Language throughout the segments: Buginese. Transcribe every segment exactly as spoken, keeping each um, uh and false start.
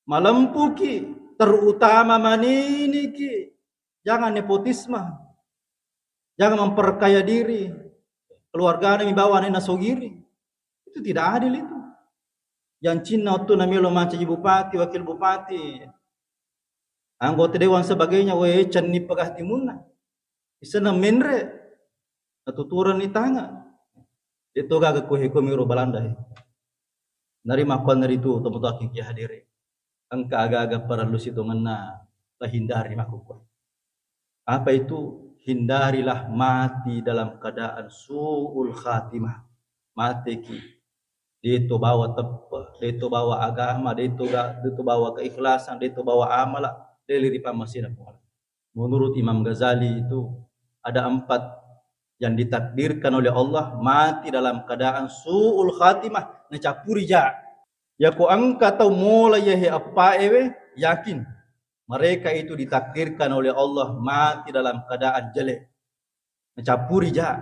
malempuki, terutama maniniki. Jangan nepotisme. Jangan memperkaya diri. Keluargana mi bawa anakna sogiri. Itu tidak adil itu. Jancinna waktu namelo mancaji bupati, wakil bupati, anggota dewan sebagainya, we cenni pegah timunna. Isenna menre, natuturanni tanga. Itu gaga kuhe komiro Balanda he. Nari makkuannaritu tomatoakki ki hadere. Engka aga-aga parellu sitongenna tahindari makkukue. Apa itu? Hindarilah mati dalam keadaan su'ul khatimah. Mateki deto bawa teppe, deto bawa agama, deto ga-, deto bawa keikhlasan, deto bawa amala, lele ri pammasena Puang Allah. Menurut Imam Ghazali itu ada empat yang ditakdirkan oleh Allah mati dalam keadaan su'ul khatimah, nacappuri ja. Yako engka tau mola yahe eppa ewe, yakin mereka itu ditakdirkan oleh Allah mati dalam keadaan jelek. Nacappuri ja.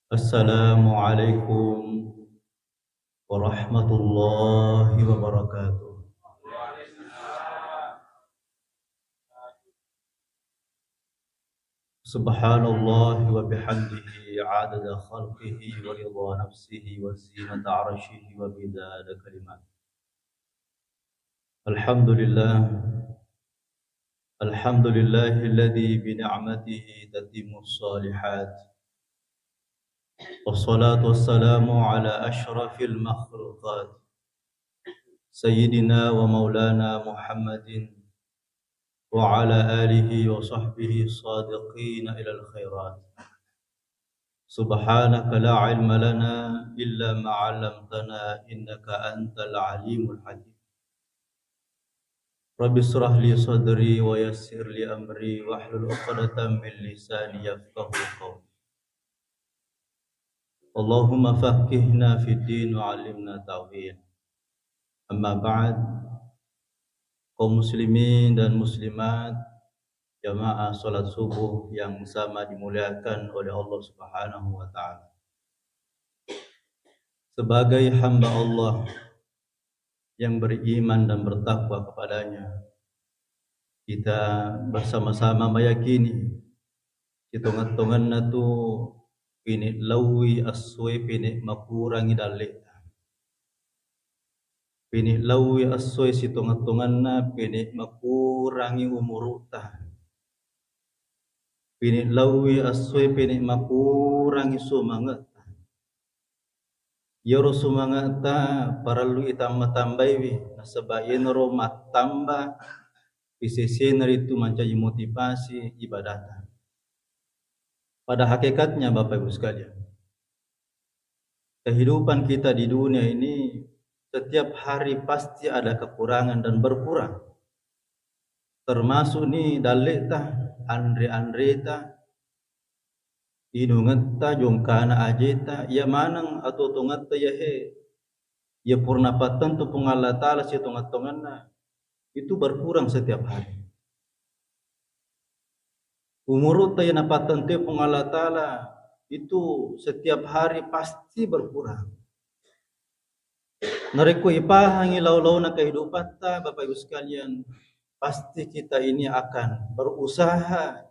Assalamualaikum warahmatullahi wabarakatuh. Subhanallah wa bihamdihi adada khalqihi wa ridha nafsihi wa zinata arshihi wa midada kalimat. Alhamdulillah. Alhamdulillahilladzi bi ni'matihi tatimmus shalihat. Wassalatu wassalamu ala asyrafil makhluqat, sayyidina wa maulana Muhammadin wa ala alihi wa sahbihi sadiqina ilal khairat. Subhanaka la ilma lana illa ma 'allamtana innaka antal alimul hakim. Rabbi israh li sadri wa yassir li amri wahlul 'uqdatam min lisani yafqahu qawli. Allahumma faqqihna fid din wa 'allimna ta'wil. Amma ba'd. Kaum muslimin dan muslimat, jamaah salat subuh yang sama dimuliakan oleh Allah Subhanahu wa taala. Sebagai hamba Allah yang beriman dan bertakwa kepadanya, kita bersama-sama meyakini sitongeng-tongenna tu pini' laui essoe pini' makurangi dalle'ta. Pini' laui essoe sitongeng-tongenna pini' makurangi umuru'ta. Pini' laui essoe pini' makurangi sumange'ta. Iyaro sumange'ta parellu itamba-tambaiwi, nasaba' iyanaro mattamba pisesena ritu mancaji motivasi ibadata. Pada hakikatnya, Bapak Ibu sekalian, kehidupan kita di dunia ini setiap hari pasti ada kekurangan dan berkurang. Termasuk ni dalle'ta, anre-anreta, inungetta, jongkana ajeta, iya maneng atuo-tuongetta iyahe, iya pura napattentu Puang Allah Ta'ala sitongeng-tongenna, itu berkurang setiap hari. Umuru'ta iya napattentu Puang Allah Ta'ala itu setiap hari pasti berkurang. Narekko ipahangi lau-launa kehidupatta, Bapak Ibu sekalian, pasti kita ini akan berusaha,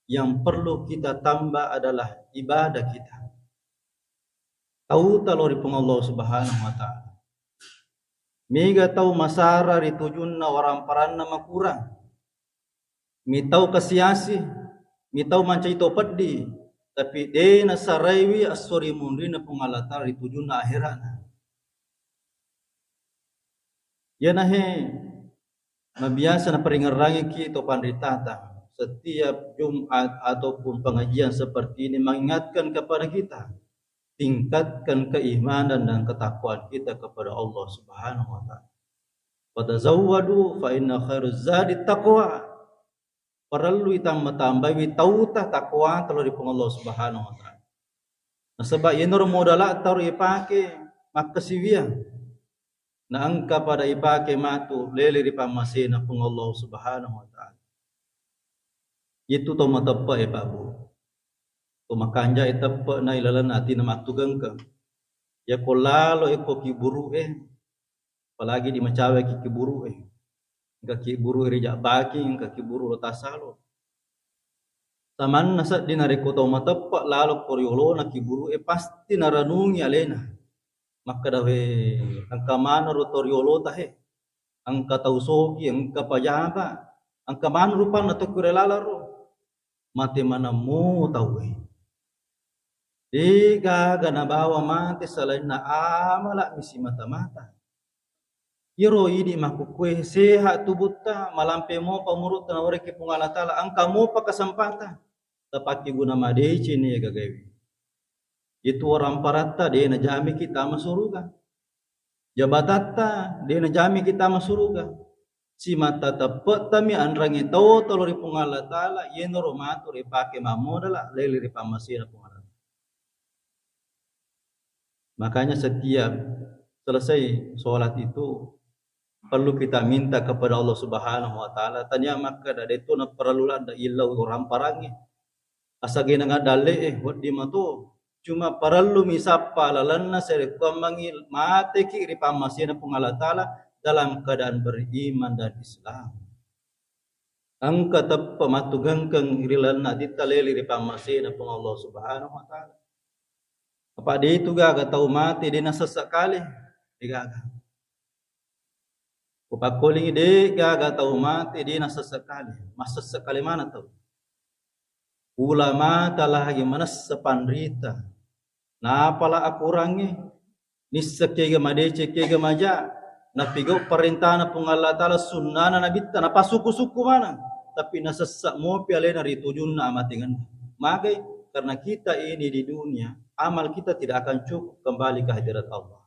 yang perlu kita tambah adalah ibadah kita. Tauta lao ri Puang Allah Subhanahu wa Ta'ala. Mega tau masara ri tujunna waramparanna makurang. Mitau kasi-asi, mitau mancaji to peddi, tapi de' nasaraiwi esso ri munrinna Puang Allah Ta'ala ri tujunna ahera'na. Iyanahe mabiasa naparingerrangiki to panritata setiap Jumat ataupun pengajian seperti ini mengingatkan kepada kita, tingkatkan keimanan dan ketakwaan kita kepada Allah Subhanahu wa Ta'ala. Fatazawwadu fa inna khairaz zadi taqwa. Parellu itamba-tambaiwi tauta takwata lao ri Puang Allah Subhanahu wa Ta'ala. Nasaba' iyanaro modala'ta ro ipake makkasiwiang, na engka pada ipake matu lele ri pammasena Puang Allah Subhanahu wa Ta'ala. Itu to mateppe e, Pak Bu. To makanja e teppe na ilalenna atina mattugengkeng. Yako lalo e ko kiburu e, apalagi di macawe ki kiburu e. Engka kiburu e ri jabbaki, engka kiburu lo tasalo. Samanna seddi narekko to mateppe lalo ko riolona kiburu e, pasti naranungi alena. Makkeda, "We, engka maneng ro to riolota he. Engka tau sogi, engka pajaba, engka maneng rupanna to kure lalaro." Mate maneng mo tau e. De gaga nabawa mate selainna amala mi simata-mata. Iyaro idi makkukue sehat tubutta, malampe mopa umurutta nawerekki Puang Allah Taala, engka mopa kesempatan tapakkeguna madeceng ni gagawe. Itu orang paratta de najamiki tama suruga. Jabatatta de najamiki tama suruga. Simata teppettami anrangi tau tolo ri Puang Allah Taala, yenaro matu ripake mammodala lele ri pammasena Puang Allah Taala. Makanya setiap selesai sholat itu perlu kita minta kepada Allah Subhanahu wa Taala. Tania makkeda, "Deto na perlu ladda illau orang parangi." Asagena ngaddalle e, wedding mato. Cuma parellu mi sappa lalenna sarekkuammengngi mateki ri pammasena Puang Allah Taala dalam keadaan beriman dan Islam. Engka teppe mattugengkeng ri lalenna atitta lele ri pammasena Puang Allah Subhanahu wa Taala. Apa de itu gaga tau mate de nasessa kale, de gaga. Kupakkolingi, de gaga tau mate de nasessa kale. Massessa kale mana tau? Ulamata lagi manessa panrita. Napala akurangnge, nisseng kega madeceng, kega maja, napigau parentana Puang Allah Taala, sunnana Nabitta, napasuku-suku maneng. Tapi nasessa mopi alena ri tujunna amatengenna. Magai? Karena kita ini di dunia, amal kita tidak akan cukup kembali ke hadirat Allah.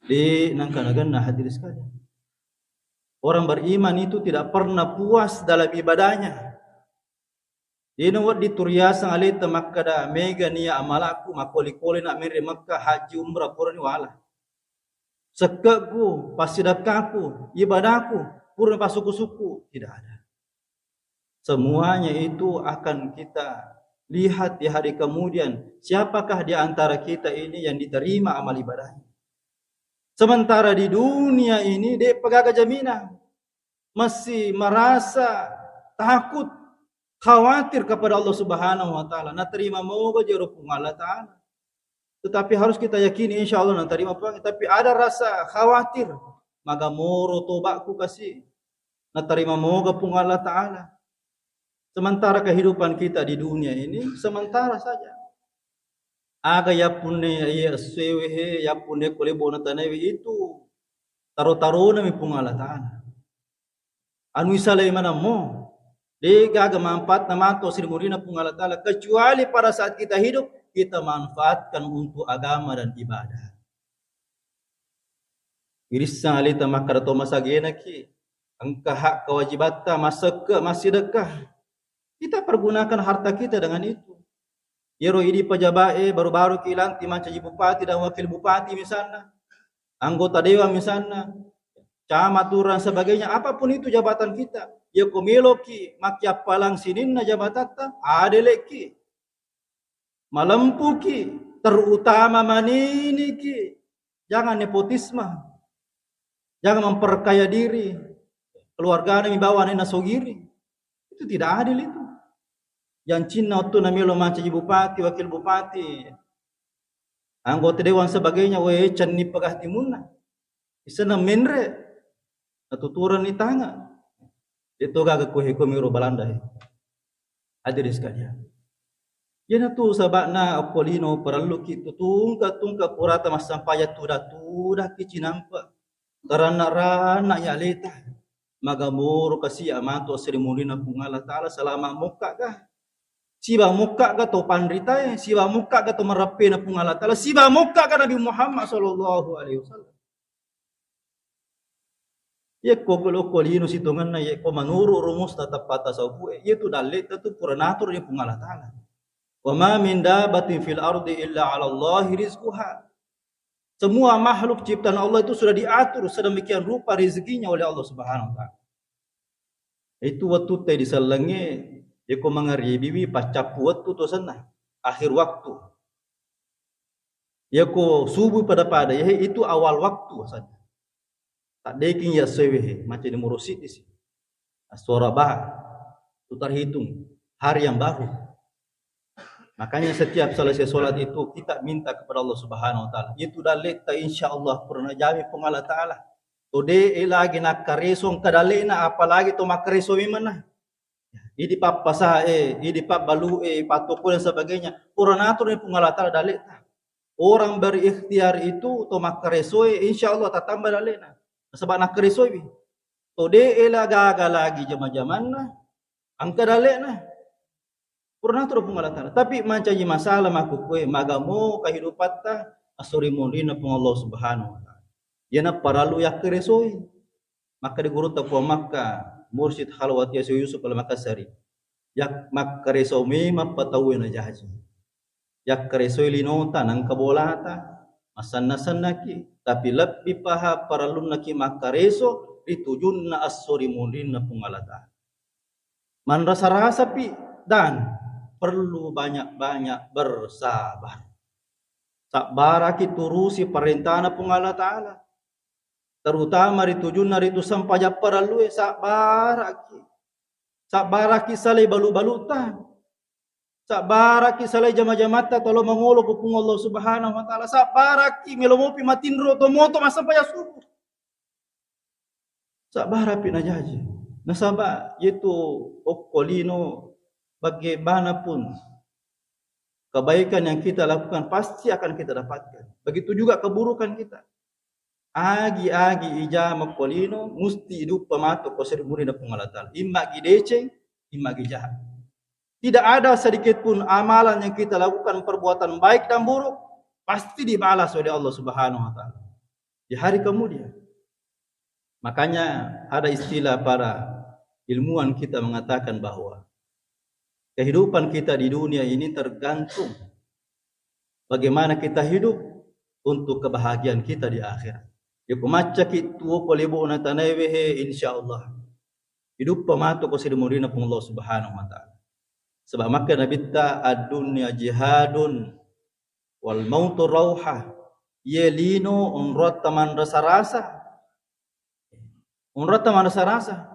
Di nangka nagenna hadirin sekalian. Orang beriman itu tidak pernah puas dalam ibadahnya. Dena wedding turiaseng aleta makkeda, "Mega nia amalakku, makkoli-koli na menre Mekka, haji, umrah, purani wala. Sekke'ku, passidekkaku, ibadahku, purani pasuku-suku." Tidak ada. Semuanya itu akan kita lihat di hari kemudian, siapakah di antara kita ini yang diterima amal ibadahnya. Sementara di dunia ini, de' pagaga jaminan. Masih merasa takut, khawatir kepada Allah Subhanahu wa Ta'ala. Naterima moga jero Puang Allah Ta'ala. Tetapi harus kita yakini, insya Allah naterima Puang. Tapi ada rasa khawatir, maga moro toba'ku kasi, naterima moga Puang Allah Ta'ala. Sementara kehidupan kita di dunia ini sementara saja. Aga yappunne ye essewe he, yappunne ko lebo na tanawe itu taro-tarona mi Puang Allah Ta'ala. Anu isalai manammo, de' gaga manfaatna mato sri murina Puang Allah Ta'ala, kecuali pada saat kita hidup, kita manfaatkan untuk agama dan ibadah. Irissang aleta makkeda to masagenaki, engka hak kewajibatta, massekke, massidekka. Kita pergunakan harta kita dengan itu. Yero idi pejabat e, baru-baru ki lantik mancaji bupati dan wakil bupati misalna, anggota dewan misalna, camat, lurah, sebagainya, apapun itu jabatan kita. Yako meloki makkiappalang sininna jabatatta, adeleki, malempuki, terutama maniniki. Jangan nepotisme. Jangan memperkaya diri. Keluargana mi bawa anakna sogiri. Itu tidak adil itu. Jancinna waktu namelo mancaji bupati, wakil bupati, anggota dewan sebagainya, we, cenni pegah timunna. Isenna menre, natuturanni tangan. Itu gaga kuhe kumiro Belanda, he. Hadirin sekalian. Iyanatu saba'na okko lino parelluki tutungka-tungka purata massampajang tuda-tudaki cinampe. Karanna-ranna ya aleta. Magamoro kasi amatu asri murina Puang Allah Ta'ala salama mokka ga. Siba mokka ga to panritae, siba mokka ga to marappena Puang Allah Ta'ala, siba mokka ga Nabi Muhammad sallallahu alaihi wasallam. Yekko golo ko lino sitongenna, yekko manuru rumus tatappata sabu e, yetu dalle tetu pura natur ya Puang Allah Ta'ala. Wa ma min dabbatin fil ardi illa 'ala Allahi rizquha. Semua makhluk ciptaan Allah itu sudah diatur sedemikian rupa rezekinya oleh Allah Subhanahu wa Ta'ala. Itu waktu te disallange Yako mangaribiwi paccappu wettu to senna, akhir waktu. Yako subuh pada-pada, yahe itu awal waktu asalna. Taddeking ya sewehe, macam di murusik di sini. Suara bah, itu terhitung hari yang baru. Makanya setiap selesai sholat itu kita minta kepada Allah Subhanahu wa Ta'ala. Itu daletta, insya Allah pernah jamin Puang Allah Ta'ala. To de lagi nakkareso engka dalena, apalagi to makkareso memang nah. Idi pappasae, idi pabbalu'e, patoko dan sebagainya. Pura natur ni Puang Allah Ta'ala daleta. Orang berikhtiar itu to makkaresoe, insya Allah tatamba dalena. Sebab nakkaresoi. To de ela gaga lagi jama-jamanna, engka dalena. Pura natur Puang Allah Ta'ala. Tapi mancaji masalah makkukue, magamo kehidupatta, asori monrinna Puang Allah Subhanahu wa Ta'ala. Yana parallu yakkaresoi. Maka di gurutta Puang Makka, Mursyid Khalwat Yasir Yusuf Al-Makassari, yak makkareso memang patauwe najaji. Yakkaresoi linota nangka bolata, masanna-sannaki, tapi lebbi paha parallunnaki makkareso ri tujunna esso ri munrinna Puang Allah Ta'ala. Manrasa-rasapi dan perlu banyak-banyak bersabar. Sabbaraki turusi parentana Puang Allah Ta'ala. Terutama ri tujunna ritu sempajang parellue, sabbaraki. Sabbaraki salai balu-baluta. Sabbaraki salai jama-jamatta tolo mangolo ko Puang Allah Subhanahu wa Ta'ala. Sabbaraki melo mopi matinro to moto massempajang subuh. Sabbarapi najaji. Nasaba yetu okko lino, bagaimana pun kebaikan yang kita lakukan pasti akan kita dapatkan. Begitu juga keburukan kita. Agi-agi ijama ko lino, musti iduppa matu ko seri murinna Puang Allah Ta'ala. Imma gi deceng, imma gi jahat. Tidak ada sedikit pun amalan yang kita lakukan, perbuatan baik dan buruk, pasti dibalas oleh Allah Subhanahu wa Ta'ala di hari kemudian. Makanya ada istilah para ilmuwan kita mengatakan bahwa kehidupan kita di dunia ini tergantung bagaimana kita hidup untuk kebahagiaan kita di akhirat. Yako maccaki tuo ko lebo'na tanaewe he, insya Allah iduppa matu ko seri murinna Puang Allah Subhanahu wa Ta'ala. Sebab makkeda Nabitta, ad-dunya jihadun wal mautu rauha. Ye lino onroatta manrasa-rasa. Onroatta manrasa-rasa.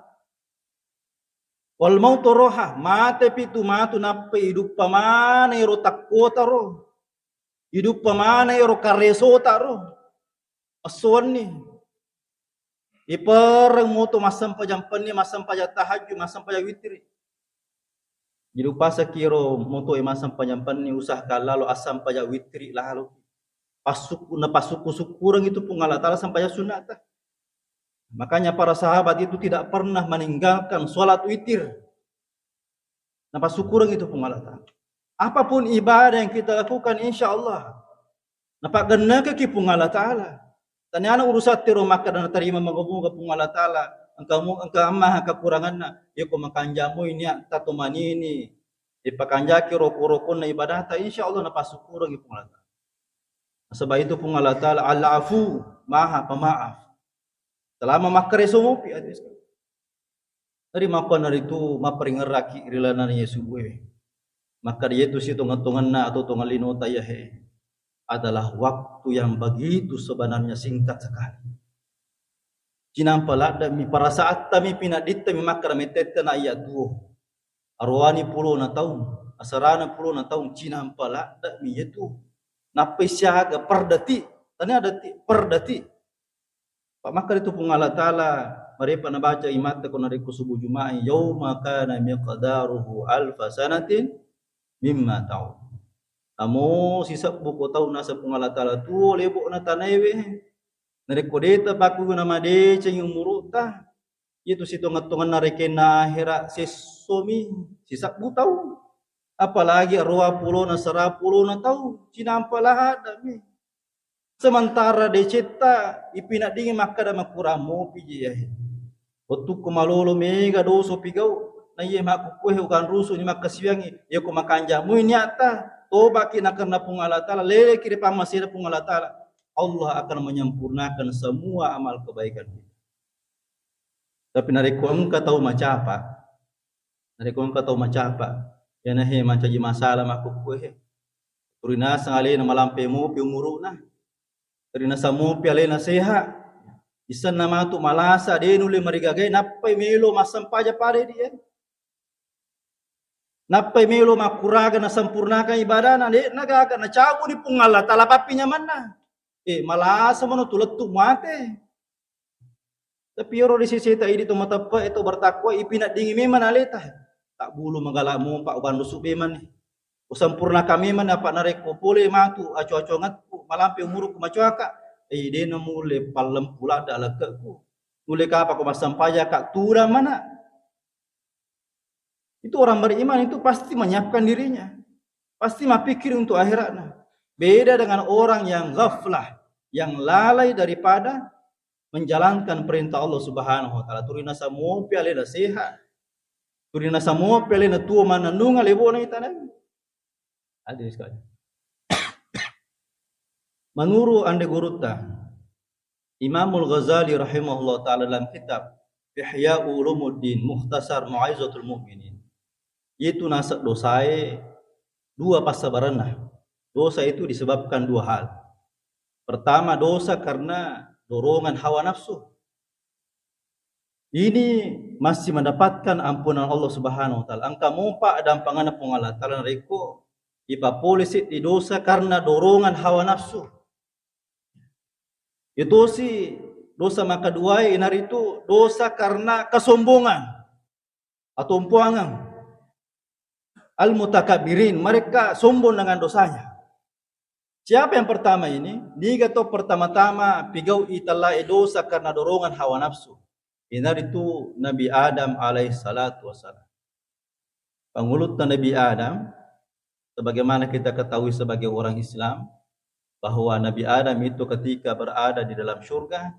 Wal mautu rauha, matepi tu matu nappa iduppa maneng ero takkota ro. Iduppa maneng ero karesota ro. Esso wenni. Ipereng moto massempajang penni, massempajang tahajud, massempajang witri. Jadi upasaki ro moto e massempajang penni, usahakan lalo assempajang witri lalo. Passuku-, na passukku-sukkureng itu Puang Allah Ta'ala sempajang sunnata. Makanya para sahabat itu tidak pernah meninggalkan sholat witir. Napassukkureng itu Puang Allah Ta'ala. Apapun ibadah yang kita lakukan, insya Allah napaggennekeki Puang Allah Ta'ala. Taniana urusatte ro makkeda natarima moga-moga Puang Allah Ta'ala. Engka mu-, engka amma kekuranganna. Yako makanjamui niatta to manini, ipakanjaki roko-rokonna ibadahta, insya Allah napassukkurengi Puang Allah Ta'ala. Nasaba itu Puang Allah Ta'ala al-afu, maha pemaaf. Selama makkareso mupi, hadirin sekalian. Jadi makkuannaritu mapparingerraki ri lalenna Yesu bue. Makkeda yetu sitongeng-tongenna atau tongeng linota yahe adalah waktu yang begitu sebenarnya singkat sekali. Cinampa ladde'mi, parasaattami, pinaddittami makkeda mettetta na iya tuo. Aroani pulona taung, asarana pulona taung, cinampa ladde'mi yetu. Nappai siaga per detik, tania detik, per detik. Pa makkeda tu Puang Allah Ta'ala, marepa nabaca imatta ko narekko subuh Juma'i, yauma kana miqdaruhu alfa sanatin mimma ta'ud. Namo sisebbu ko tau nasa Puang Allah Ta'ala tuo lebo'na tanaewe. Narekko deta pakkuguna madeceng umuru'ta, itu sitongeng-tongenna rekenna ahera sessomi sisebbu tau. Apalagi aroa pulona, sara pulona tau, cinampa ladde'mi. Sementara decetta ipinaddingi makkeda makurang mopi je yahe. Wettukku malolo mega doso pigau, na iye makkukkue ukanrusu ni makkasiwiangi, yako makanjamui niatta, tobaki nakenna Puang Allah Ta'ala, leleki ri pammasena Puang Allah Ta'ala, Allah akan menyempurnakan semua amal kebaikan kita. Tapi narekko engka tau macapa, Narekko engka tau macapa, iyana he mancaji masalah makkukku he. Tuli naseng alena malampe mopi umuru'na. Tuli naseng mopi alena seha. Isenna matu malasa, de nulle marigagai, nappai melo massempajang pada dia. Nappai melo makkuraga nasampurnakan ibadana, de'na gaga nacabuni Puang Allah Taala pappinyamanna. Eh, malasa mano tu lettu mate. Tapi ero ri seseta idi to mateppe e to bertakwa, ipineddingi memang aleta. Tabbulu magala mompa ubanrusu memang ni. Usampurnakan memang ni, apa narekko pole matu aco-acongetku, malampe umurukku macoaka. Eh, dena mulle pallempu ladda lekke'ku. Nulle kapako massampajaka tudang mana. Itu orang beriman itu pasti menyiapkan dirinya. Pasti mapikir untuk akhiratnya. Beda dengan orang yang ghaflah, yang lalai daripada menjalankan perintah Allah Subhanahu wa Ta'ala. Tuli naseng mopi alena sehat. Tuli naseng mopi alena tuo mannennungeng lebona itanai. Hadirin sekalian. Menurut ande gurutta, Imamul Ghazali rahimahullah ta'ala dalam kitab Ihya Ulumuddin, Mukhtasar Mau'izatul Mu'minin, itu naseng dosae dua passabaranna. Dosa itu disebabkan dua hal. Pertama, dosa karena dorongan hawa nafsu. Ini masih mendapatkan ampunan Allah Subhanahu wa Ta'ala. Engka mopa adampanganna Puang Allah Ta'ala narekko ipapole seddi dosa karena dorongan hawa nafsu. Itosi dosa makaduae, inaritu dosa karena kesombongan, atompoangeng. Al-mutakabbirin, mereka sombong dengan dosanya. Siapa yang pertama ini? Niga to pertama-tama pigau'i tellae dosa karena dorongan hawa nafsu? Inaritu Nabi Adam alaihi salatu wassalam. Pangulutta Nabi Adam, sebagaimana kita ketahui sebagai orang Islam, bahwa Nabi Adam itu ketika berada di dalam surga,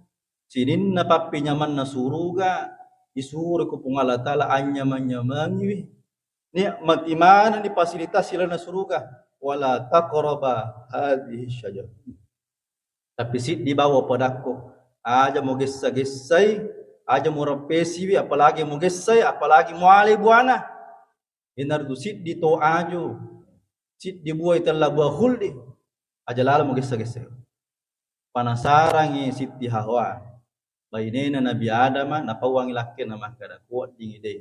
sininna pappinyamanna suruga, isuro ko Puang Allah Ta'ala anyamang-nyamangiwi. Nikmati maneng ni fasilitas ilalenna suruga. Wala taqraba hadhihi syajar. Tapi siddi bawang padakko, aja mugessa-gessai, aja mureppesiwi, apalagi mugessai, apalagi mualai buana. Inaritu siddi to aju, siddi buai tella bua khuldi, aja lalo mugessa-gessai. Panasarangi Sitti Hawa, bainena Nabi Adama, napauangi lakkena makkeda, kuweddingi de.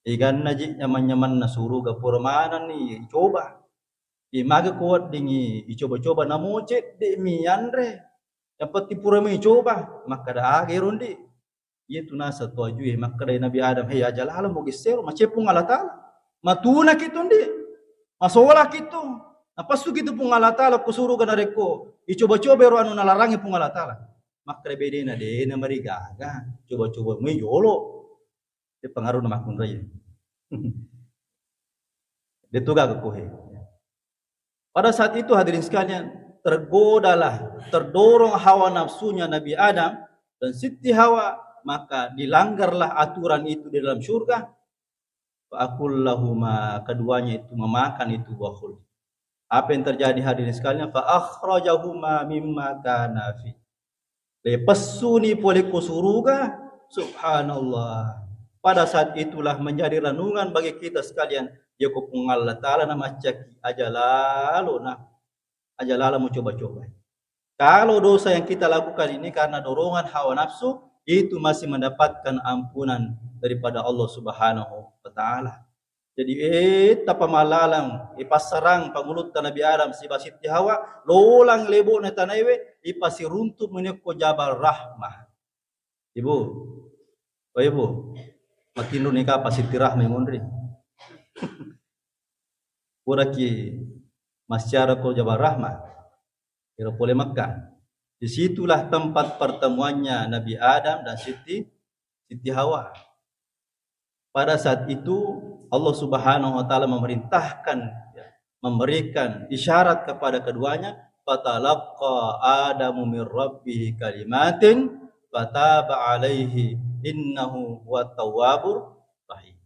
Iganna ji nyaman-nyamanna suruga pura manenni icoba. Imaga kuweddingi icoba-coba, namo cedde'mi yanre. Yang penting purami icoba, makkeda aga ero ndi. Iyatu naseng to ajue, makkedai Nabi Adam, "Hei, aja lalo mugessero, macepung Allah Ta'ala. Matunaki tu ndi, masolaki tu. Napassuki tu Puang Allah Ta'ala ko suruga narekko icoba-coba ero anu nalarangi Puang Allah Ta'ala." Makkeda bedena, de namarigaga, coba-coba mui jolo. De pengaruh na makkunrai. De tu gaga kohe. Pada saat itu, hadirin sekalian, tergodalah, terdorong hawa nafsunya Nabi Adam dan Siti Hawa, maka dilanggarlah aturan itu di dalam surga. Fa akul lahuma, keduanya itu memakan itu buah khuldi. Apa yang terjadi, hadirin sekalian? Fa akhrajahuma mimma kana fi. Lepessuni pole ko suruga, subhanallah. Pada saat itulah menjadi renungan bagi kita sekalian, ya ko Puang Allah Ta'ala namaccaki aja lalo na, aja lalo mu coba-coba. Kalau dosa yang kita lakukan ini karena dorongan hawa nafsu, itu masih mendapatkan ampunan daripada Allah Subhanahu wa Ta'ala. Jadi, eh, tapamalalang, eh, passarang pangulutta Nabi Adam siba Sitti Hawa, lolang lebo'na tanaewe, ipasiruntu menekko Jabal Rahmah. Ibu, oh Ibu, matinro nika apa Sitti Rahmah yang onri? Puraki massiara ko Jabal Rahmah, iro pole Makkah. Disitulah tempat pertemuannya Nabi Adam dan Siti, Siti Hawa. Pada saat itu, Allah Subhanahu wa Ta'ala memerintahkan, ya, memberikan isyarat kepada keduanya, "Fatalaqqa Adamu min Rabbihi kalimatin fataba alaihi innahu huwa tawwabur rahim."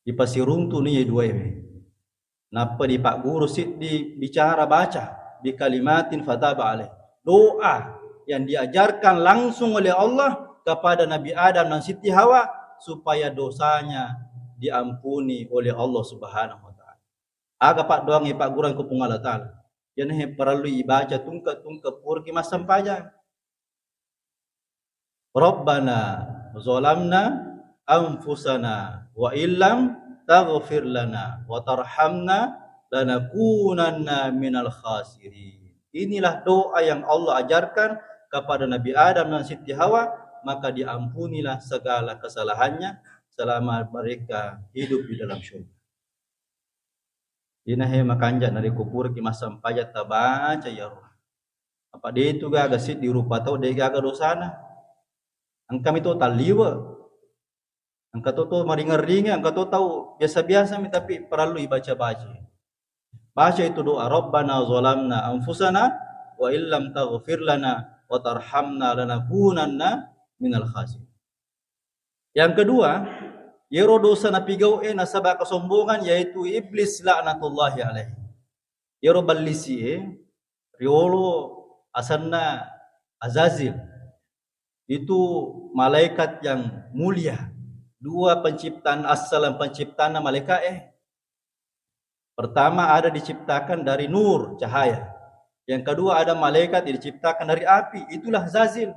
Ipasiruntu ni duaewe. Nappa dipagguru siddi bicara baca, bikalimatin fataba alaih. Doa yang diajarkan langsung oleh Allah kepada Nabi Adam dan Siti Hawa, supaya dosanya diampuni oleh Allah Subhanahu wa Ta'ala. Aga paddoangnge paggurang ko Puang Allah Ta'ala? Iyanahe parellu ibaca tungke-tungke puraki massempajang. Rabbana zalamna anfusana wa illam taghfir lana wa tarhamna lanakunanna minal khasirin. Inilah doa yang Allah ajarkan kepada Nabi Adam dan Siti Hawa, maka diampunilah segala kesalahannya selama mereka hidup di dalam syurga. Inahe makanja narekko puraki massempajang tabaca iyaro. Apa de tu gaga siddi rupa tau de gaga dosana. Engkami to talliwe. Engka to, to maringe-ringe, engka to tau biasa-biasa mi, tapi parellu ibaca-baca. Baca itu doa, Rabbana zalamna anfusana wa illam taghfir lana wa tarhamna lanakunanna minal khasirin. Yang kedua, yero dosa napigau'e nasaba kesombongan, yaitu iblis laknatullahi alaihi. Yero ballisi'e riolo asenna Azazil. Itu malaikat yang mulia. Dua penciptaan, asal penciptaanna malaika'e. Pertama ada diciptakan dari nur, cahaya. Yang kedua ada malaikat yang diciptakan dari api, itulah Azazil.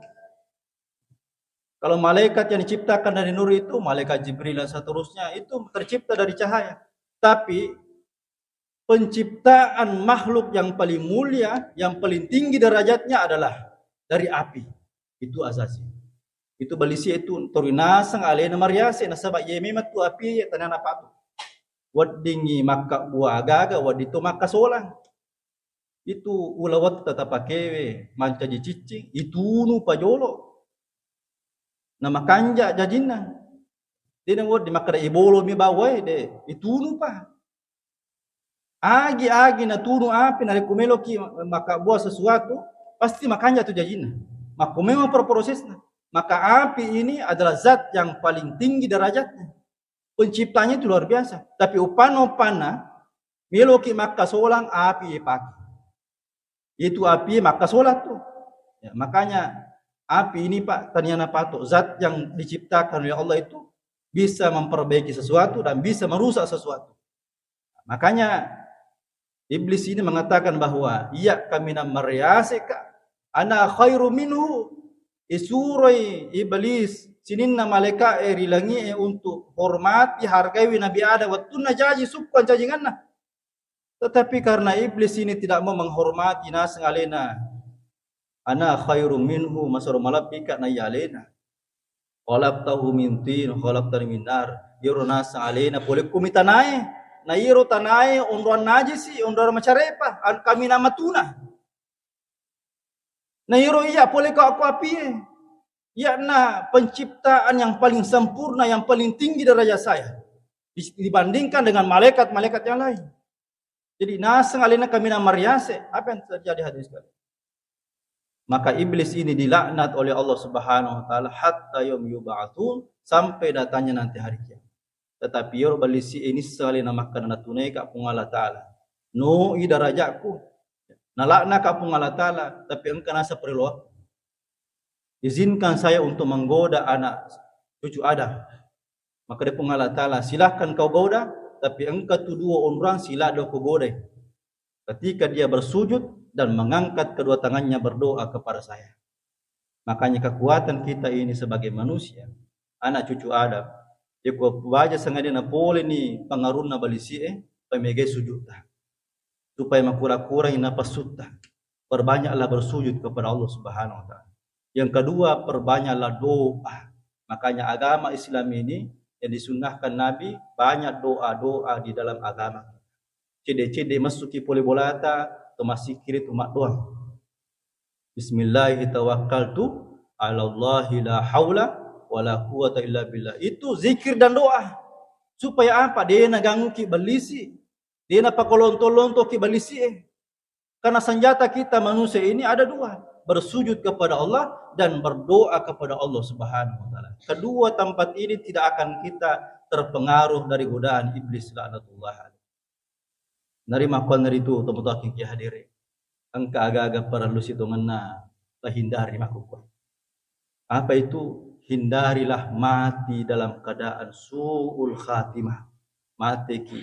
Kalau malaikat yang diciptakan dari nur itu, malaikat Jibril dan seterusnya, itu tercipta dari cahaya. Tapi penciptaan makhluk yang paling mulia, yang paling tinggi derajatnya adalah dari api. Itu Azazil. Itu ballisi'e tu torinaseng alena mariase, nasaba iye memang tu api tania napato. Weddingngi makkabbua aga-aga, wedding to makkasolang. Itu ulawetta tapakewe mancaji ciccing, itunu pajolo. Na makanja jajinna. Dena wedding makkeda ibolo mi bawae, de, itunu pa. Agi-agi natunu api, narekko meloki makkabbua sesuatu, pasti makanja tu jajinna. Makko memang per-, prosesna. Maka api ini adalah zat yang paling tinggi derajatnya. Penciptanya itu luar biasa. Tapi upanna-upanna, meloki makkasolang, api ipake. Itu api makkasolang tu. Ya, makanya api ini, Pak, tania napato. Zat yang diciptakan oleh Allah itu bisa memperbaiki sesuatu dan bisa merusak sesuatu. Makanya iblis ini mengatakan bahwa, "Iya kaminang mariase ka, ana khairu minhu." Isuroi iblis sininna malaika'e ri langi'e untuk hormati, hargaiwi Nabi Adam wettunna jaji sukku ancajinganna. Tetapi karena iblis ini tidak mau menghormati naseng alena, "Ana khairum minhu," masero malebbika naiya alena. "Khalaqtahu min tin, khalaqtani min nar." Iyaro naseng alena pole kumi tanae, na iyaro tanae onroang najisi, onroang macarepa, an-, kaminang matuna. Na iyaro iya pole ko aku apie. Iyana penciptaan yang paling sempurna, yang paling tinggi derajat saya, di-, dibandingkan dengan malaikat-malaikat yang lain. Jadi naseng alena kaminang mariase, apa yang terjadi hadirin sekalian? Maka iblis ini dilaknat oleh Allah Subhanahu wa Ta'ala hatta yaum yub'atsun, sampai datangnya nanti hari kiamat. Tetapi iyaro ballisi'e nisseng alena makkeda, "Natunaika Puang Allah Ta'ala. Noi darajakku. Nalaknaka Puang Allah Ta'ala, tapi engka naseng parelloakku. Izinkan saya untuk menggoda anak cucu Adam." Makkeda Puang Allah Ta'ala, "Silahkan kau goda, tapi engka tu dua onrang silado ko godai." Ketika dia bersujud dan mengangkat kedua tangannya berdoa kepada saya. Makanya kekuatan kita ini sebagai manusia, anak cucu Adam, yako baja sengaja napole ni pengaruhna balisi'e, pamegai sujudta. Supaya makura-kurangi napasutta. Perbanyaklah bersujud kepada Allah Subhanahu wa Ta'ala. Yang kedua, perbanyaklah doa. Makanya agama Islam ini yang disunnahkan Nabi, banyak doa-doa di dalam agama. Cedde-cedde massuki pole bolata, to massikkiri tu maddoang. "Bismillahi tawakkaltu 'alallahi la haula wala quwwata illa billah." Itu zikir dan doa. Supaya apa? De' nagangguki ballisi. De' napakolonto-lontoki ballisi'e. Karena senjata kita manusia ini ada dua, bersujud kepada Allah dan berdoa kepada Allah Subhanahu wa Ta'ala. Kedua tempat ini tidak akan kita terpengaruh dari godaan iblis laknatullah alaih. Nari makkuannaritu tomatoakkeng ki hadiri. Engka aga-aga parellu sitongenna tahindari makkukue. Apa itu? Hindarilah mati dalam keadaan su'ul khatimah. Mateki,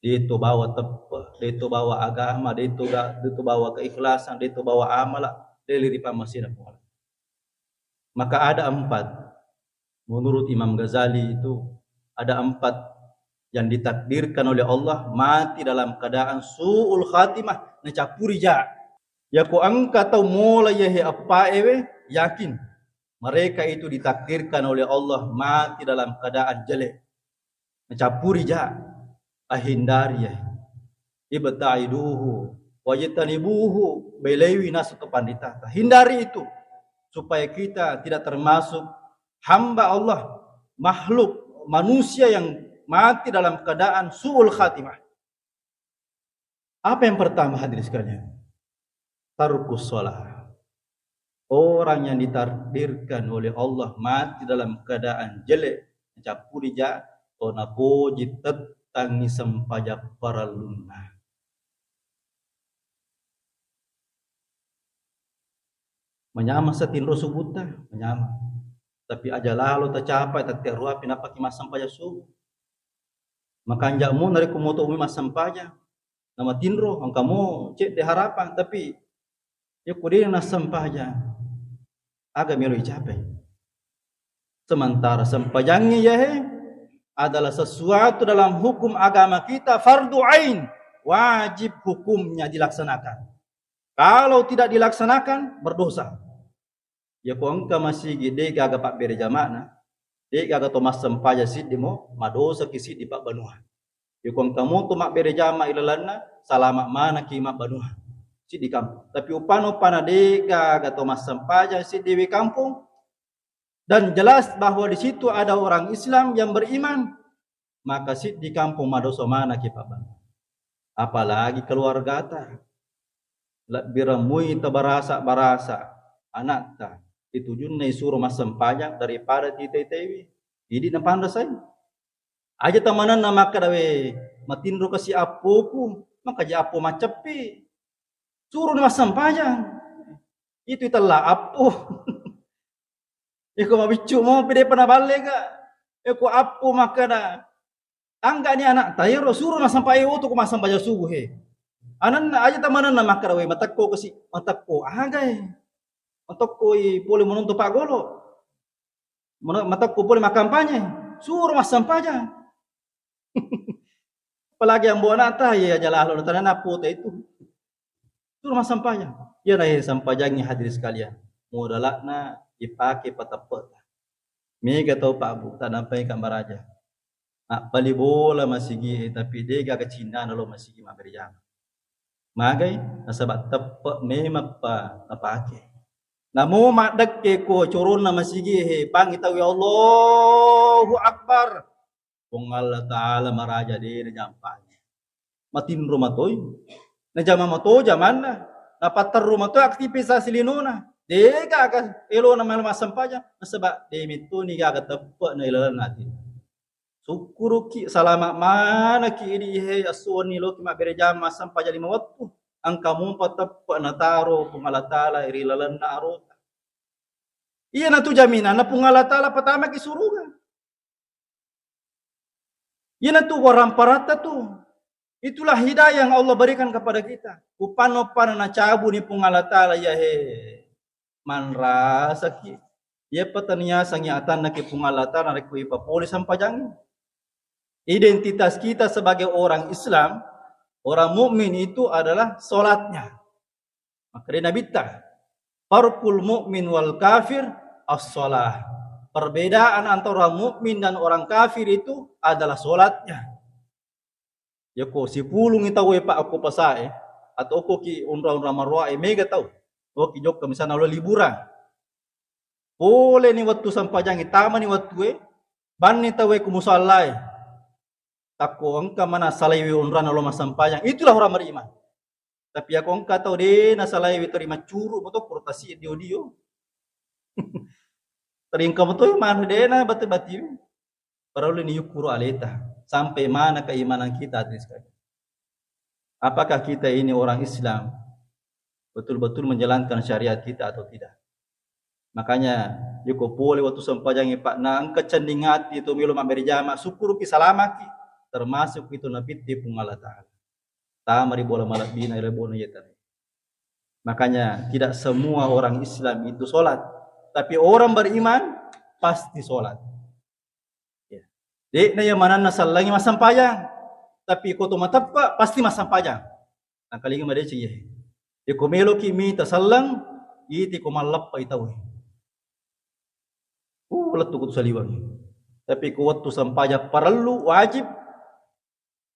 de' to bawa teppe', de' to bawa agama, de' to ga-, de' to bawa keikhlasan, de' to bawa amala, de' le ri pammasena Puang Allah. Maka ada empat. Menurut Imam Ghazali itu ada empat yang ditakdirkan oleh Allah mati dalam keadaan su'ul khatimah, nacappuri ja. Yako engka tau mola iyahe eppa ewe, yakin mereka itu ditakdirkan oleh Allah mati dalam keadaan jelek. Nacappuri ja, ahindari ya. Ibta'iduhu wajtanibuhu, belewi nasu kepandita. Hindari itu supaya kita tidak termasuk hamba Allah, makhluk manusia yang mati dalam keadaan su'ul khatimah. Apa yang pertama, hadirin sekalian? Tarkus shalah. Orang yang ditakdirkan oleh Allah mati dalam keadaan jelek, cappuri ja, to napoji tettangi sempajang parellunna. Manyameng sa tinro subutta, manyameng. Tapi aja lalo tacapai, tette ruapi nappaki massempajang subuh. Makanja' mo narekko moto umi massempajang, namatinro, engka mo cedde harapang, tapi yakko de' nassempajang, aga melo icapai? Sementara sempajangnge iyahe adalah sesuatu dalam hukum agama kita, fardu ain, wajib hukumnya dilaksanakan. Kalau tidak dilaksanakan, berdosa. Yako engka masigi de' gaga pabbere jama'na, de' gaga to massempajang siddi mo, madosaki siddi pabbanua. Yako engka mo to mabbere jama' ilalanna, salama' manaki mabbanua siddi kampung. Tapi upana-upana de' gaga to massempajang siddi wi kampung, dan jelas bahwa di situ ada orang Islam yang beriman, maka siddi kampung madosa manaki pabbanua. Apalagi keluargata. Lebbi ramui tabarasa-barasa anakta, itujunna isuro massempajang daripada titei-teiwi. Idi napanrasai. Aja tamanenna makkeda, "We, matinro kasi appoku, maka ja appo macceppi." Suroni massempajang. Itu itella appo. Eko mabiccu mopi de'pa naballe ka. Eko appo makkeda, "Anggani anakta ero, suro massempajang, oto ko massempajang subuh he." Ananna aja tamanenna makkeda, "We, matekko kasi, matekko agai. Matekkoi pole menonton paggolo. Mano-, matekko pole makkampanye, suro massempajang." Apalagi ambo anakta, ya, aja lalo, tanana pota itu. Suro massempajang. Iyana he sempajangnge, hadirin sekalian, modala'na ipake pateppe'ta. Mega tau pabbu, tanampai ka maraja. Appali bola masigi e, tapi de' gaga cinnana lo masigi mabbere jama'. Magai? Nasaba' teppe' memang pa napake. Namo maddekke ko coronna masigi he, pangi tau, "Ya Allahu Akbar." Puang Allah Ta'ala maraja de' najampangi. Matinro matoi. Najama mato jamanna. Napatterru mato aktivitas linona. De' gaga elona melo massempajang. Nasaba' de' mettoni gaga teppe' na ilalanna ati. Sukkuruki, salama' manaki idi he, esso wenni loki mabbere jama' massempajang lima wettu. Engka mupa teppe' nataro Puang Allah Ta'ala ri lalenna arota. Iyanatu jaminanna Puang Allah Ta'ala patamaki suruga. Iyanatu waramparatta tu. Itulah hidayah yang Allah berikan kepada kita. Upano-pano nacabuni Puang Allah Ta'ala, ya he. Manrasaki. Iya pataniasangi atanna ke Puang Allah Ta'ala narekko ipapole sampajangi. Identitas kita sebagai orang Islam, orang mukmin itu adalah sholatnya. Makkeda Nabitta, "Farqul mu'min wal kafir as-shalah." Perbedaan antara orang mukmin dan orang kafir itu adalah sholatnya. Yako sipulungi tau e, Pak, okko pasae, atau okko ki onrang-onrang maroa e, mega tau. Oki jokka misalna lo liburan. Poleni wettu sampajangi, tamani wettue, banni tau e ku musallae. Takko engka mana salaiwi onrang lo massempajang, itulah orang beriman. Tapi yako engka tau de' nasalaiwi, teri maccuru moto, kuro tasi dio-dio. Teri engka moto mana de' na bati-bati. Parellu ni yukkuru aleta, sampai mana keimanan kita, hadirin sekalian. Apakah kita ini orang Islam betul-betul menjalankan syariat kita atau tidak? Makanya Iko pole wettu sempajangnge, Pak, na engka cenning ati to melo mabbere jama, sukkuruki salamaki, termasuk itu napitte Puang Allah Ta'ala. Tama ri bola malebbina ri lebona yetare. Makanya tidak semua orang Islam itu sholat, tapi orang beriman pasti sholat. Ya. De'na iya manenna sellengngi massempajang, tapi ko to mateppe pasti massempajang. Nakalinga madeceng iyahe. Iko meloki mita selleng, iti ko malleppai tauwe. Uh, lettu ko tu saliweng. Tapi ko wettu sempajang parellu, wajib,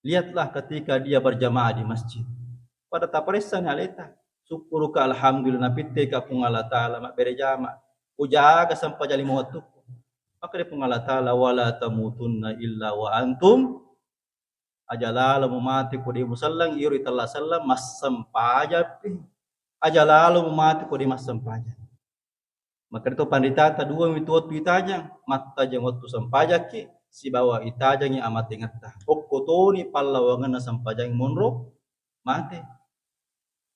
lihatlah ketika dia berjamaah di masjid. Pada taparessani aleta. Sukkuruka, alhamdulillah, napitteka Puang Allah Ta'ala mabbere jama. Ujaga sempajang lima wettukku. Maka ri Puang Allah Ta'ala, "Wala tamutunna illa wa antum." Aja lalo mumate ko de muselleng, iro itella selleng, massempajappi. Aja lalo mumate ko de massempajang. Maka itu panritata dua mitu wettu itajang, mattajang wettu sempajakki, sibawa itajangi amatengetta. Okko toni pallawangenna sempajang monro mate.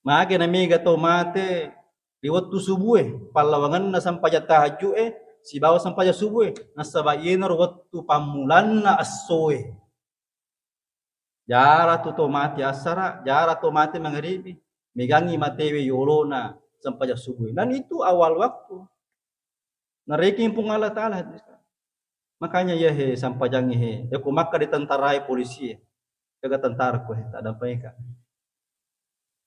Mage na mega to mate ri wettu subue, pallawangenna sempajang tahajju'e, sibawa sempajang subue, nasaba yenaro wettu pammulanna essoe. Jara tu to mate assara, jara to mate mangaribi, megangi matewe yolona sempajang subuh. Dan itu awal waktu. Nareking Puang Allah Ta'ala. Makanya ya he, sempajangi he. Ya ko makka di tentara e, polisi e. Jaga tentara ko he, tak ada apa ka.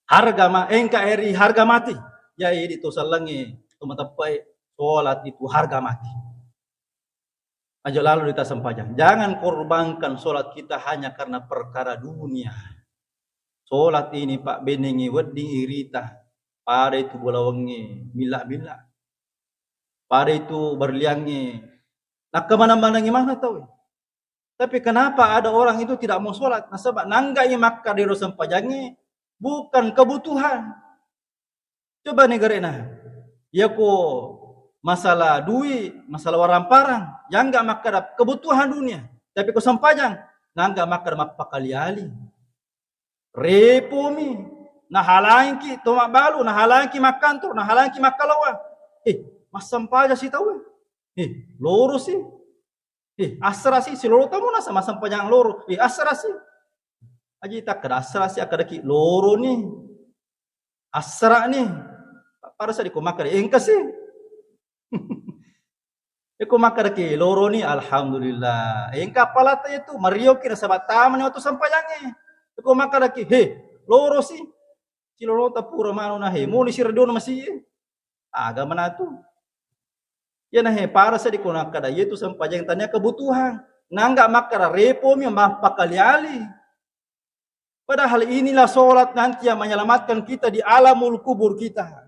Harga ma-, engka eri harga mati. Ya, ini to sallangi, to matappai, sholat itu harga mati. Aja lalo dita sempajang. Jangan korbankan sholat kita hanya karena perkara dunia. Sholat ini, Pak, benengi wedding irita. Pada itu bolawengnge milla-milla. Pada itu berliangnge. Nakka manang-manangi mana tau. Tapi kenapa ada orang itu tidak mau sholat? Nasaba nanggai makka dero sempajangnge bukan kebutuhan. Coba ni garena. Yako masalah dui, masalah waramparang, yang nggak makkada kebutuhan dunia. Tapi ko sempajang, nangga makkada mappakali-ali. Repomi, nahalangki to mabbalu, nahalangki makkantor, nahalangki makkaloa. Eh, massempaja si tau. Eh, loro si. Eh, assara si, siloro tamu nasa massempaja loro. Eh, assara si. Aji takkada assara si, akkadaki loro ni. Assara ni. Pada sadi ko makkada, engka si. Eko makkadaki loro ni, alhamdulillah. Engka apalata itu, marioki nasaba tamani wettu sempajangnge. Eko makkadaki, he, loro si. Cilorota pura manu na he, moni si radio na masi. Aga manatu. Ya na he, para sadi ko nakkada, yetu sempajang tania kebutuhan. Nangga makkada repomi mappakali-ali. Padahal inilah sholat nanti yang menyelamatkan kita di alamul kubur kita.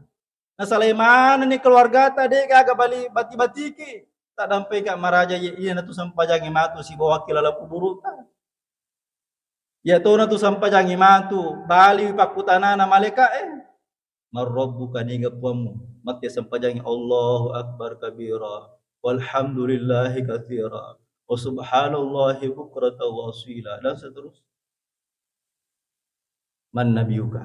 Nasalai manenni keluargata, de gaga bali bati-batiki. Tak dampai ka maraja ye, iya natu sempajangi matu sibawaki lala kuburuta. Iya tona tu sempajangi matu, bali pakkutanana malaika e. Man rabbuka, niga puammu? Matti sempajangi, Allahu akbar kabira, walhamdulillahi katsira, wa subhanallahi bukratan wa asila, dan seterusnya. Man nabiyuka?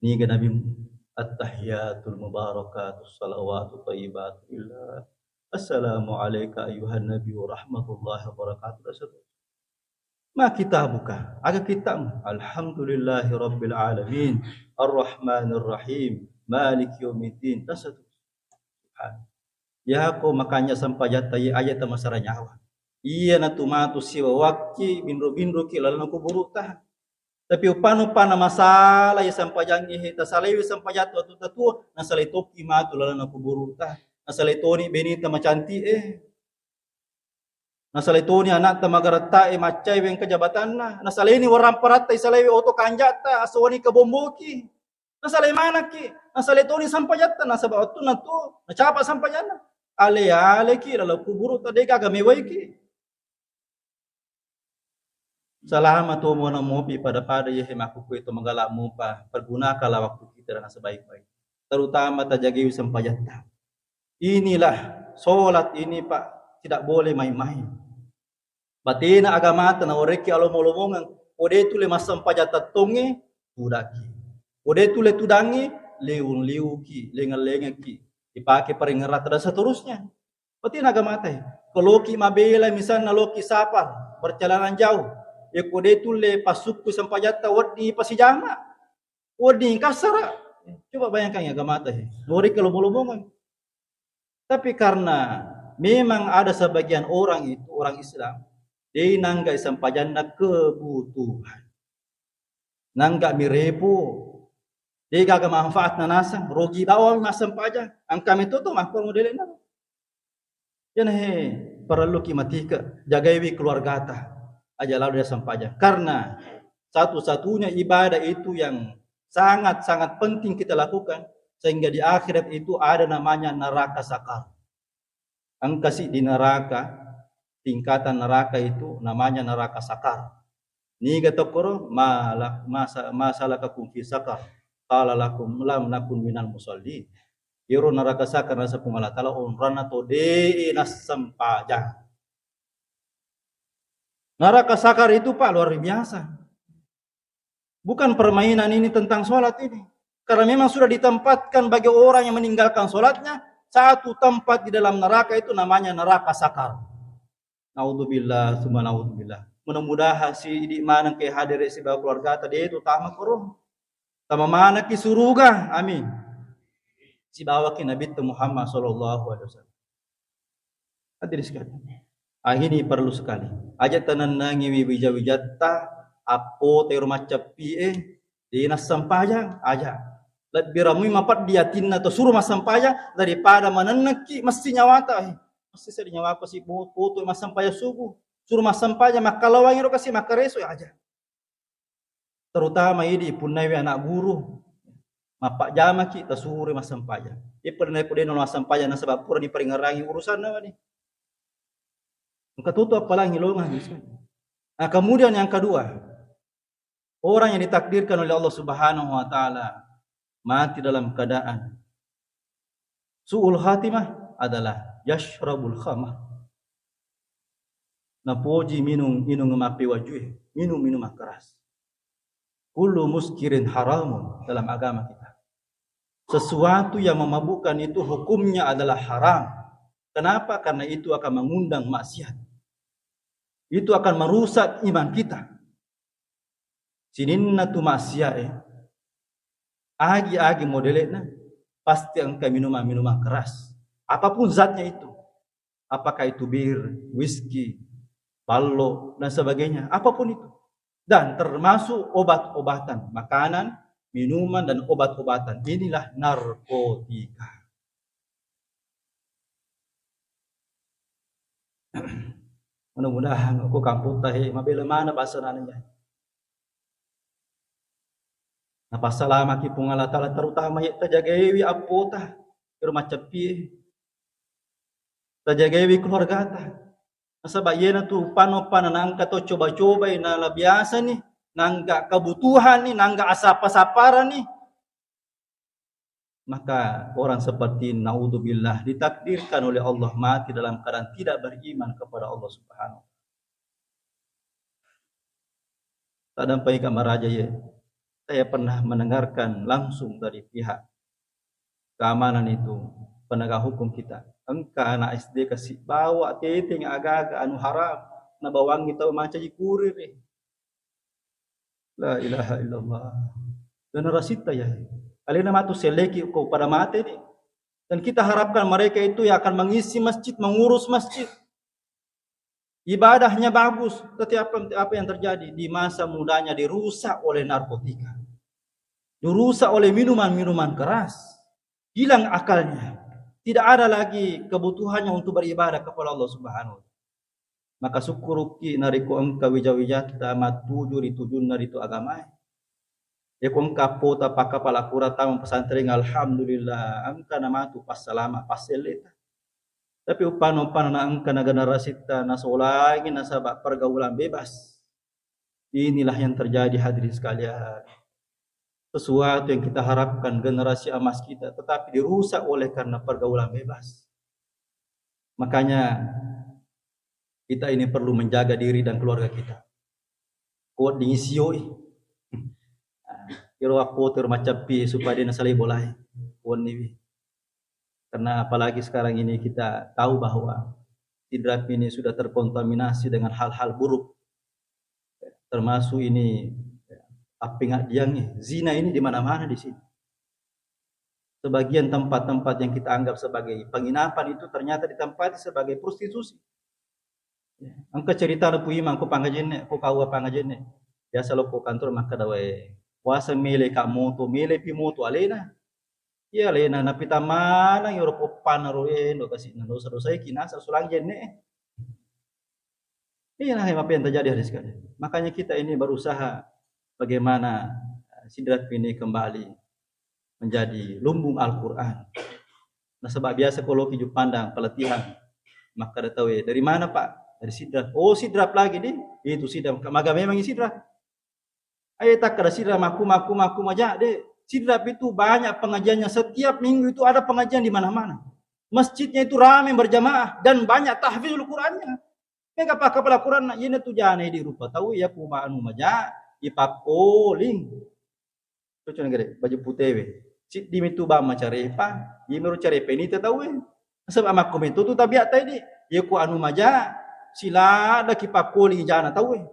Niga nabimu? At-tahiyatul mubarakatus salawatut thayyibatu lillah. Assalamu alaika ayyuhan nabiyyu wa rahmatullahi wa barakatuh. Dan seterusnya. Ma kitabuka? Aga kitabmu? Alhamdulillahi rabbil alamin, arrahmanir rahim, maliki yaumiddin. Dan seterusnya. Subhan. Yako makanya sempajatta ye aja tamasara nyawa. Iya natu matu siwa wakki binro-binroki lalana kuburuta. Tapi upana-upana masalah ya sempajangi he, tasalaiwi sempajatta wettu tatua, nasalai toki matu lalana kuburuta. Nasalai toni benita macanti e. Nasalai toni anakta magaratta e, maccai wengka jabatanna. Nasalaini waramparatta, isalaiwi oto kanjatta, asowani kabomboki. Nasalai manakki, nasalai toni sempajatta, nasaba wettunna tu nacapa sempajanna. Ale-aleki laleng kuburuta, de gaga mewaiki. Salama to mona mopi pada-pada ye he makkukue to magala mupa, pergunakanlah waktu kita dengan sebaik-baik. Terutama tajagai sempajatta. Inilah sholat ini, Pak, tidak boleh main-main. Batena agamata naorekki alomo-lomongeng, ko de tule massempajang tettongnge, tudakki. Ko de tule tudangnge, liwung-liwuki, lengeng-lengekki, dipake parengngerata dan seterusnya. Seperti naga mata, eh. Ko loki mabela misalna loki safar, bercalana jauh. Ya ko de tulle pasukku sempajatta wedding pasijama. Wedding kasara. Coba bayangkan ya, agamata, eh. Nori kalau bolong-bolong. Tapi karena memang ada sebagian orang itu, orang Islam, de nangga sempajanna kebutuhan. Nangga mirepo. De gaga manfaatna nasang, rugi bawang massempajang. Engka meto to makkoro modele'na. Iyana he, parelluki matike, jagaiwi keluargata, aja lalo dia sempajang. Karena satu-satunya ibadah itu yang sangat-sangat penting kita lakukan, sehingga di akhirat itu ada namanya neraka sakar. Engka si di neraka, tingkatan neraka itu namanya neraka sakar. Niga tokkoro, "Ma la-, ma sa-, ma salakakum fi sakar?" Qala lakum, "Lam nakun minal musallin." Iyaro neraka sakar, naseng Puang Allah Taala, onranna to de nassempajang. Neraka sakar itu, Pak, luar biasa. Bukan permainan ini tentang sholat ini. Karena memang sudah ditempatkan bagi orang yang meninggalkan sholatnya, satu tempat di dalam neraka itu namanya neraka sakar. Naudzubillah, summa naudzubillah. Mudah-mudahan si idi maneng ke hadir sibawa keluargata de tu tama koro. Tama maneng ki suruga. Amin. Sibawaki Nabi Muhammad sallallahu alaihi wasallam. Hadirin sekalian. Ah, ini perlu sekali. Aja tenennangi wi wija-wijatta, appo tero macceppi e, de nassempajang, aja. Lebbi ramui mapeddi atinna to suro massempajang daripada manennekki messi nyawata, eh. Messi seddi nyawapa si po-, poto massempajang subuh. Suro massempajang, makkalawangi ro kasi makkareso, aja. Terutama idi ipunnaiwi anak guru, mappajamaki, tasuroi massempajang. Ippa naippa de nalo massempajang nasaba pura diparingerangi urusanna mani. Engka tutu appalangi longang. Nah, kemudian yang kedua, orang yang ditakdirkan oleh Allah Subhanahu wa Ta'ala mati dalam keadaan su'ul khatimah adalah yashrabul khamar. Napoji minum, inung mapewajue, minum minuman keras. Kullu muskirin haramun dalam agama kita. Sesuatu yang memabukkan itu hukumnya adalah haram. Kenapa? Karena itu akan mengundang maksiat. Itu akan merusak iman kita. Sininna tu maksiat e, agi-agi modele'na, pasti engka minuman-minuman keras. Apapun zatnya itu. Apakah itu bir, whisky, ballo, dan sebagainya. Apapun itu. Dan termasuk obat-obatan, makanan, minuman, dan obat-obatan. Inilah narkotika. Mudah-mudahan ko kamputta he mabela mana bahasa nanya. Napassalamaki Puang Allah Ta'ala, terutama ye tajagaiwi appota, ero macceppi, tajagaiwi keluargata. Nasaba iyena tu pano-pano nangka to coba-cobai, na biasa ni, nangka kebutuhan ni, nangka asapa-sapara ni. Maka orang seperti ini, naudzubillah, ditakdirkan oleh Allah mati dalam keadaan tidak beriman kepada Allah Subhanahu wa Ta'ala. Tadampai ka maraja ye, saya pernah mendengarkan langsung dari pihak keamanan itu, penegak hukum kita. Engka anak S D kasi bawa teteng aga-aga anu haram, nabawangi tau mancaji kurir. La ilaha illallah. Generasitta ya. Alena matu seleki ko pada mate ni. Dan kita harapkan mereka itu yang akan mengisi masjid, mengurus masjid. Ibadahnya bagus, tapi apa, apa yang terjadi? Di masa mudanya dirusak oleh narkotika. Dirusak oleh minuman-minuman keras. Hilang akalnya. Tidak ada lagi kebutuhannya untuk beribadah kepada Allah Subhanahu wa Ta'ala. Maka sukkuruki narekko engka wija-wijatta mattuju ri tujunna ritu agamae. Yako engka appota pakkapala kura tama pesantren, alhamdulillah, engka namatu passalama passelleta. Tapi uppanna-uppanna na engka na generasitta nasolangi nasaba pergaulan bebas. Inilah yang terjadi, hadirin sekalian. Sesuatu yang kita harapkan generasi emas kita, tetapi dirusak oleh karena pergaulan bebas. Makanya kita ini perlu menjaga diri dan keluarga kita. Kuat dingin sioi. Iro aku terus macam pi supaya dia nasalai bolai. Kuat nih. Karena apalagi sekarang ini kita tahu bahwa Sidrap ini sudah terkontaminasi dengan hal-hal buruk. Termasuk ini appengadiang, zina ini di mana-mana di sini. Sebagian tempat-tempat yang kita anggap sebagai penginapan itu ternyata ditempati sebagai prostitusi. Engka cerita Nabi Imam ko pangajenne, ko kau pangajenne. Biasa lo ko kantor makkeda wae, puasa mele ka moto, mele pi moto alena. Iya alena, napita maneng ero poppanna ro, eh, ndo kasi na dosa-dosa iki nasa sulang jenne. Iya nah, apa yang terjadi hari sekali. Makanya kita ini berusaha bagaimana, eh, Sidrap ini kembali menjadi lumbung Al-Quran. Nasaba biasa ko loki Juppandang pelatihan, makkeda tauwe, "Dari mana, Pak?" "Dari Sidrap." "Oh, Sidrap lagi di?" "Itu Sidrap." "Maga memang Sidrap?" "Ayo takkeda Sidrap makku, makku, makku maja, de. Sidrap itu banyak pengajiannya. Setiap minggu itu ada pengajian di mana-mana. Masjidnya itu ramai berjamaah dan banyak tahfizul Qurannya." Mega pakkapala Quranna, iyana tu jana di rupa tau, iya ku anu maja, ipakkoling. Cocok negeri, baju putih we. Siddi mitu bang macarepa, iya mero carepa ini tau we. Sebab makko mitu tu tabiat tadi. Iya ku anu maja, sila ada ki pakkoling jana tau we.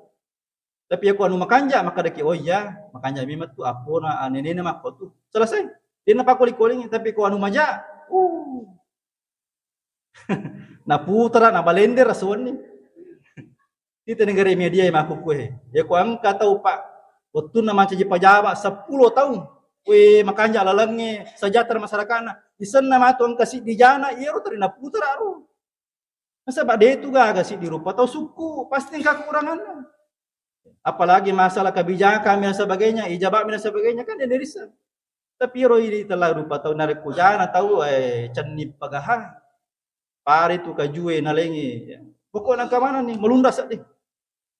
Tapi iya ku anu makanja, maka deki, "Oh iya, makanja memang tu apona, ah, nenena makko tu." Selesai. Dia pakkoling-koling, tapi ku anu maja, uh. Naputara, nabalender asuwenni. Ita negara media makkukue. Ya ku engka tau, Pak, wettunna mancaji pajaba seppulo taung. We, makanja lalengnge sejahtera masyarakatna. Isenna matu engka siddi jana, iyaro teri naputara ro. Nasaba de tu gaga siddi rupa tau sukku, pasti engka kekuranganna. Apalagi masalah kebijakan dan sebagainya, ijabah dan sebagainya kan Indonesia. Tapi ro ini telah rupa tau narekko jana tau, eh, cenni pagaha. Pare tu kajue nalengi. Ya. Pokoknya ke mana nih? Melunda sedih.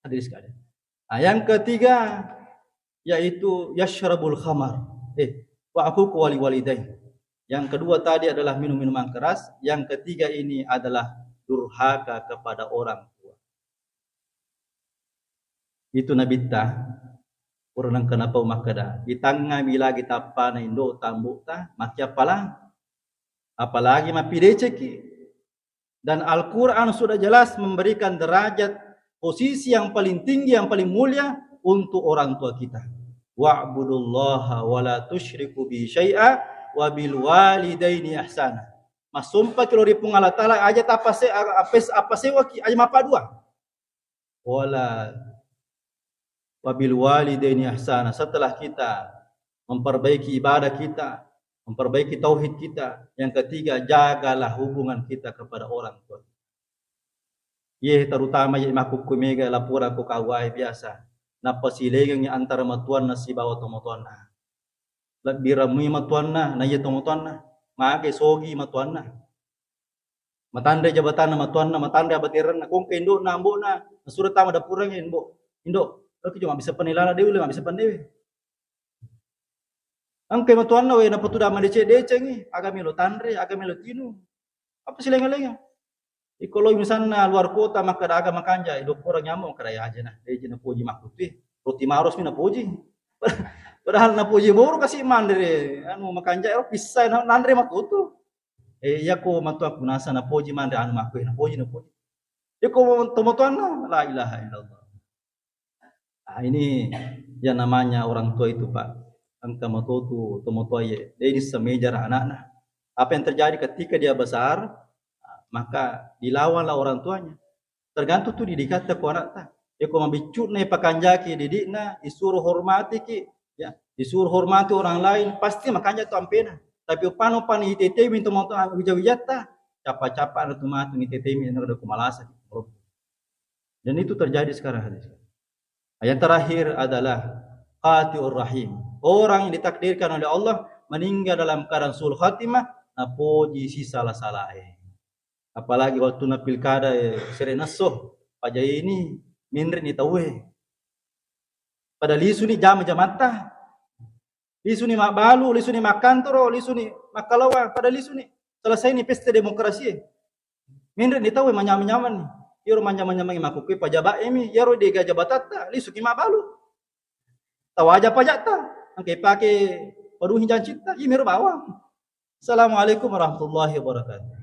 Hadirin sekalian. Nah, yang ketiga yaitu yashrabul khamar. Eh, wa aququ wali walidain. Yang kedua tadi adalah minum minuman keras, yang ketiga ini adalah durhaka kepada orang tua. Itu nabitta, pura nengka napau makkeda, itangngami lagi tappana indo tambu'ta, makkiappalang. Apalagi mappideceki. Dan Al-Quran sudah jelas memberikan derajat posisi yang paling tinggi, yang paling mulia untuk orang tua kita. "Wa'budullaha wa la tusyriku bi syai'a wa bil walidaini ihsana." Massumpaki lao ri Puang Allah Ta'ala, aja tapase-, apes-, apasewaki, aja mappadua. Wala wabil walidaini ihsana. Setelah kita memperbaiki ibadah kita, memperbaiki tauhid kita, yang ketiga, jagalah hubungan kita kepada orang tua. Ye, terutama ye makkukku mega laporan ko kawai biasa. Napasilengengi antara matuanna sibawa tomatoanna. Lebbi ramui matuanna, na iya tomatoanna. Mage sogi matuanna. Matanre jabatanna matuanna, matanre abaterenna, kongka indo'na, ambo'na, nasuro tama dapurengnge, "Mbo, indo, loki jo mabbissa penne lala, de ulle mabbissa penne we." Engkai matuanna we, napatuda madeceng-decengi, aga melo tanre, aga melo tinu. Apa silenga-lenga? Iko loi misalna luar kota, makkeda aga makanja, idokkoreng nyamuk, makkeda ya aja nah, de je napoji makkutui. Roti maros mi napoji. Padahal napoji boro kasi manre, anu makanja ero pissa na-, nanre makotu. Eh, iyako matuakku nasa napoji manre anu makku, eh, napoji, napoji. Iyako tomatoanna, la ilaha illallah. Ah, ini yang namanya orang tua itu, Pak. Engka matotu tomatoaye, de nisseng mejara anakna. Apa yang terjadi ketika dia besar, maka dilawanlah orang tuanya. Tergantung tu didikanna ko anakta. Iyako mabiccu'na ipakanjaki didi'na, isuro hormatiki, ya, disuruh hormati orang lain, pasti makanja tu ampena. Tapi upana-upana itetemi tomatoa wija-wijatta, capa-capa na tu matu itetemi na ko malasa. Dan itu terjadi sekarang, hadirin. Yang terakhir adalah qati'ur rahim. Orang yang ditakdirkan oleh Allah meninggal dalam keadaan su'ul khatimah, napoji sisala-salae. Apalagi wettunna pilkada, eh, serenna esso, pajaini, menre'ni tauwe. Pada lisuni jama-jamatta. Lisuni mabbalu, lisuni makkantoro, lisuni makkalawang, pada lisuni. Selesaini pesta demokrasi. Menre'ni tauwe manyameng-nyamenni. Iyaro manyameng-nyamengnge makkukue pajaba'emi, iyaro dega jabatatta, lisuki mabbalu. Tawaja pajatta, engka ipake paduhi jancitta, iyamiro bawang. Assalamualaikum warahmatullahi wabarakatuh.